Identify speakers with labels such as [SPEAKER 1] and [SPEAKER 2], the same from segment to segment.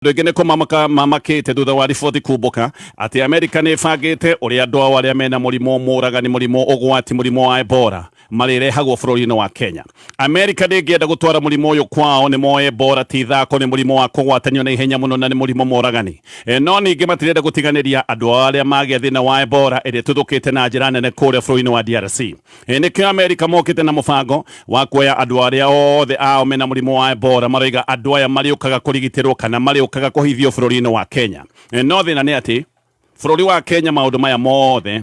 [SPEAKER 1] Andũ aingĩ nĩ kũmamaka mamakĩte thutha wa riboti kumbũka atĩ Amerika nĩ ĩbangĩte ũrĩa andũ ao arĩa mena mũrimũ mũragani, mũrimũ ũgwati, mũrimũ wa Ebola marĩrehagwo bũrũri-inĩ wa Kenya. Amerika ndĩngĩenda gũtwara mũrimũ ũyũ kwao, nĩ moĩ Ebola ti ithako, nĩ mũrimũ wa kũgwatanio na ihenya mũno na nĩ mũrimũ mũragani. E, no ningĩ matirenda gũtiganĩria andũ ao arĩa magĩa thĩna wa Ebola ĩrĩa ĩtuthũkĩte na njĩra nene kũrĩa bũrũri-inĩ wa DRC. Nĩkĩo Amerika mokĩte na mũbango wa kuoya andũ arĩa othe ao mena mũrimũ wa Ebola. Maroiga andũ aya marĩũkaga kũrigitĩrwo kana marĩũkaga kũhithio bũrũri-inĩ wa Kenya. No thĩna nĩ atĩ bũrũri wa Kenya maũndũ maya mothe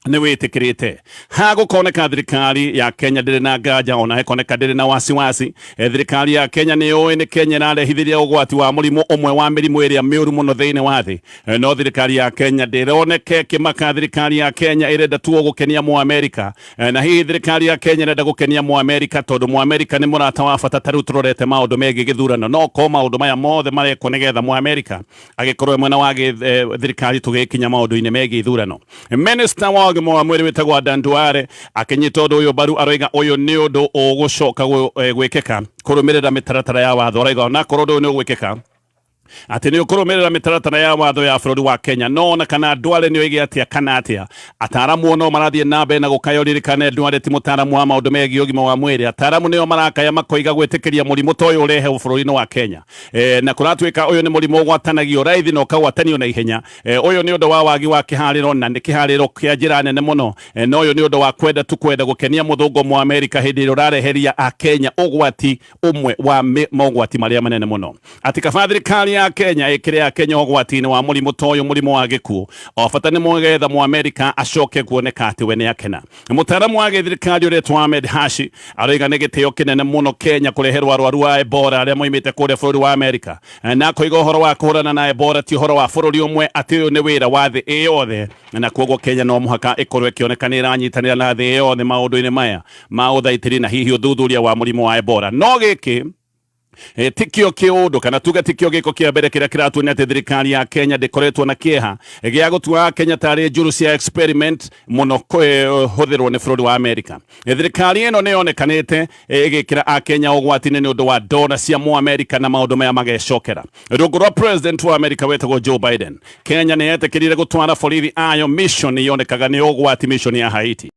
[SPEAKER 1] nĩ wĩtĩkĩrĩte. Hagũkoneka thirikari ya Kenya ndĩrĩ na nganja, ona hekoneka ndĩrĩ na wasiwasi. Thirikari ya Kenya nĩ yũĩ nĩ Kenya ĩrarehithĩria ũgwati wa mũrimũ ũmwe wa mĩrimũ ĩrĩa mĩũru mũno thĩinĩ wa thĩ. No thirikari ya Kenya ndĩroneke kĩmaka. Thirikari ya Kenya ĩrenda tu gũkenia Mũamerika. Na hihi thirikari ya Kenya ĩrenda gũkenia Mũamerika tondũ Mũamerika nĩ mũrata wa bata, ta rĩu tũrorete maũndũ megiĩ gĩthurano, no ko maũndũ maya mothe marekwo nĩgetha Mũamerika agĩkorwo mwena wa thirikari tũgĩkinya maũndũ-inĩ megiĩ ithurano. Minister wa ũgima wa mwĩrĩ wĩtagwo Adan Duale akĩnyita ũndũ ũyũ mbaru, aroiga ũyũ nĩ ũndũ ũgũcoka gwĩkĩka kũrũmĩrĩra mĩtaratara ya watho. Aroiga onakorwo ũndũ ũyũ nĩ ũgwĩkĩka atĩ nĩ ũkũrũmĩrĩra mĩtaratara ya watho ya bũrũri wa Kenya. No ona kana Duale nĩ oige atĩa kana atĩa, ataramu no marathiĩ na mbere na gũkaya. Ũririkane Duale ti mũtaramu wa maũndũ megiĩ ũgima wa mwĩrĩ. Ataramu nĩo marakaya makoiga gwĩtĩkĩria mũrimũ ta ũyũ ũrehe bũrũri-inĩ wa Kenya, na kũratuĩka ũyũ nĩ mũrimũ ũgwatanagio raithi na ũkagwatanio na ihenya, ũyũ nĩ ũndũ wa wagi wa kĩharĩro, na nĩ kĩharĩro kĩa njĩra nene mũno. Na ũyũ nĩ ũndũ wa kwenda tu kwenda gũkenia mũthũngũ mwa Amerika hĩndĩ ĩrĩa ũrareheria Akenya ũgwati ũmwe wa mogwati marĩa manene mũno, atĩ kaba thirikari ya Kenya ĩkĩre Akenya ũgwati-inĩ wa mũrimũ ta ũyũ, mũrimũ wa gĩkuũ, o bata nĩ mwgetha mwa Amerika acoke kuoneka atĩ we nĩ akena. Mũtaaramu wa gĩthirikari ũretwo Ahmed Hashi aroiga nĩ gĩtĩo kĩnene mũno Kenya kũreherwo arwaru a Ebola arĩa moimĩte kũrĩa bũrũri wa Amerika, na akoiga ũhoro wa kũhũrana na Ebola ti ũhoro wa bũrũri ũmwe, atĩ ũyũ nĩ wĩra wa thĩ ĩ yothe, na koguo Kenya no mũhaka ĩkorwo ĩkĩoneka nĩ ĩranyitanĩra na thĩ yothe maũndũ-inĩ maya ma ũthaitĩri na hihi ũthuthuria wa mũrimũ wa Ebola. No gĩkĩ tikio kĩũndũ, kana tuge tikio gĩko kĩa mbere kĩrĩa kĩratuonia atĩ thirikari ya Kenya ndĩkoretwo na kĩeha gĩa gũtua Kenya tarĩ njũru cia experiment mũno kũhũthĩrwo nĩ bũrũri wa Amerika. Thirikari ĩno nĩ yonekanĩte ĩgĩkĩra Akenya ũgwati-inĩ nĩ ũndũ wa dola cia Mũamerika, na maũndũ maya magecokera rungu rwa president wa Amerika wetagwo Joe Biden. Kenya nĩ yetĩkĩrire gũtwara borithi ayo mission yonekaga nĩ ũgwati, mission ya Haiti.